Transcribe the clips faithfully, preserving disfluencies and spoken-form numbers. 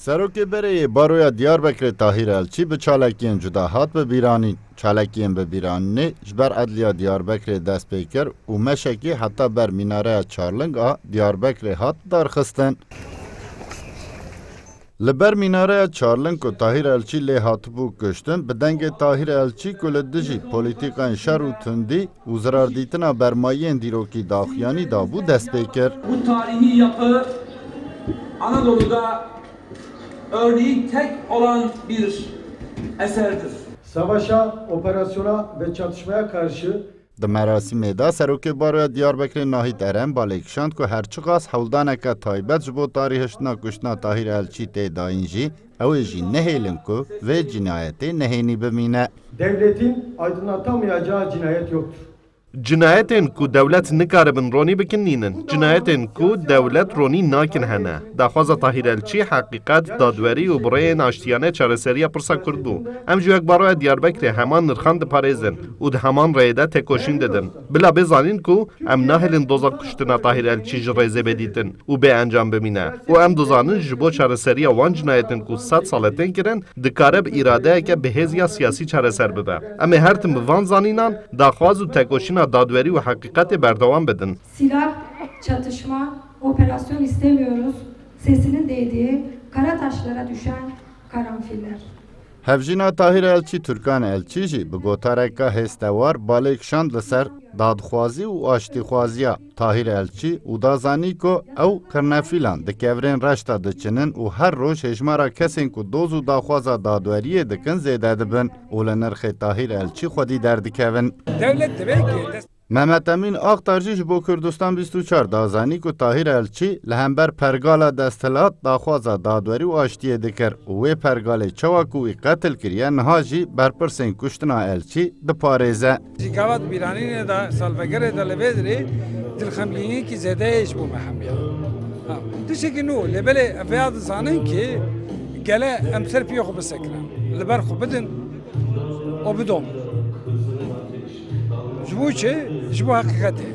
Serokê berê yê Baroya Diyarbekirê Tahîr Elçî bi çalakiyên cuda hat bibîranîn. Çalakiyên bibîranînê ji ber Edliya Diyarbekirê dest pê kir û meşekê heta ber mînareya Çarling a Diyarbekirê hat darxistin. Li ber mînareya Çarling ku Tahîr Elçî lê hatibû kuştin, bi dengê Tahîr Elçî ku li dijî polîtîkayên şer û tundî û zirardîtina bermayiyên dîrokî daxuyanî dabû dest pê kir. Bu tarihi yapı Anadolu'da örneği tek olan bir eserdir. Savaşa, operasyona ve çatışmaya karşı Di merasîmê de Serokê Baroya Diyarbekirê Nahît Eren balê kişand ku her çiqas hewldaneke taybet ji bo tarîhiştina kuştina Tahîr Elçî tê dayîn jî, ew ê jî nehêlin ku vê cinayetê nehênî bimîne. Devletin aydınlatamayacağı cinayet yoktur. Cinayetên ku dewlet nikaribin ronî bikin nînin. Cinayetên ku dewlet ronî nakin hene. Daxwaza Tahîr Elçî heqîqet, dadwerî û bi rêyên aştiyane çareseriya pirsa Kurd bû. Em jî wek Baroya Diyarbekirê heman nirxan diparêzin û di heman rêyê de têkoşîn didin. Bila bê zanîn ku em nahêlin doza kuştina Tahîr Elçî ji rêzê bê dîtin û bê encam bimîne. Û em dizanin ji bo çareseriya wan cinayetên ku sed sal e tên kirin, dikare bi îradeyeke bihêz ya siyasî çareser bibe. Em ê her tim bi van zanînan daxwaz û tekoşîna dadwerî û heqîqetê berdewam bidin. Silah, çatışma, operasyon istemiyoruz. Sesinin değdiği kara taşlara düşen karanfiller. Hevjîna Tahîr Elçî Türkan Elçî jî bi gotareka hêstewar balê kişand li ser dadxwazî û aştîxwaziya Tahîr Elçî û da zanî ku ew qirnefîlan di kevirên reş de diçinin û her roj hêjmara kesên ku doz û daxwaza dadweriyê dikin zêde dibin û li nirxê Tahîr Elçî xwedî derdikevin. Devlet divê ki dest- Mehmet Emîn Aktar jî ji bo Kurdistan bîst û çar da zanî ku Tahîr Elçî li hember pergala desthilat daxwaza dadwerî û aştiyê dikir û wê pergalê çawa ku wî qetil kiriye niha jî berpirsên kuştina Elçî diparêze. Ji gava di bîranînê de salvegerê de li vê dirê dilxemgîniyekî zêde ye ji bo me hemiya. Ha, tiştekî nû, lê belê ev ya dizanin ki gele em ser piyê xwe bisekinin. Li ber xwe bidin û bidomin. Ji bo çi? Ji bo heqîqetê.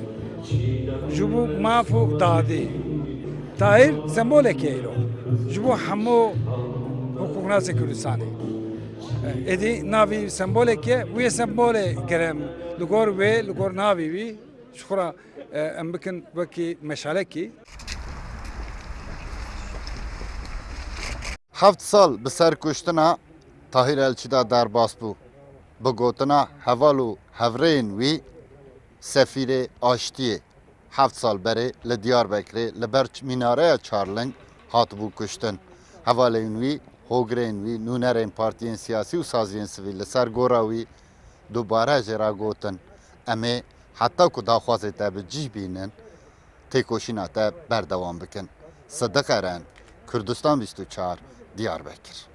Ji bo maf û dadî. Tahîr sembolekê îro. Ji bo hemû hiqûqnasê Kurdistanê. Êdî navî sembolekê, wê sembolê gerem li gor wê, li gor navî wî, ji xwe re, e, em bikin wekî meşalekî. Heft sal bi ser kuştina Tahîr Elçî de derbas bû. Bi gotina heval û hevrêyên wî, sefîrê aştiyê, heft sal berê li Diyarbekirê li ber mînareya Çarling hatibû kuştin. Hevalên wî, hogirên wî, nûnerên partiyên siyasî û saziyên sivîl li ser gora wî dubare jê re gotin, em ê heta ku daxwazê te bi cih bînin, têkoşîna te berdewam bikin. Sidiq Eren, Kurdistan bîst û çar, Diyarbekir.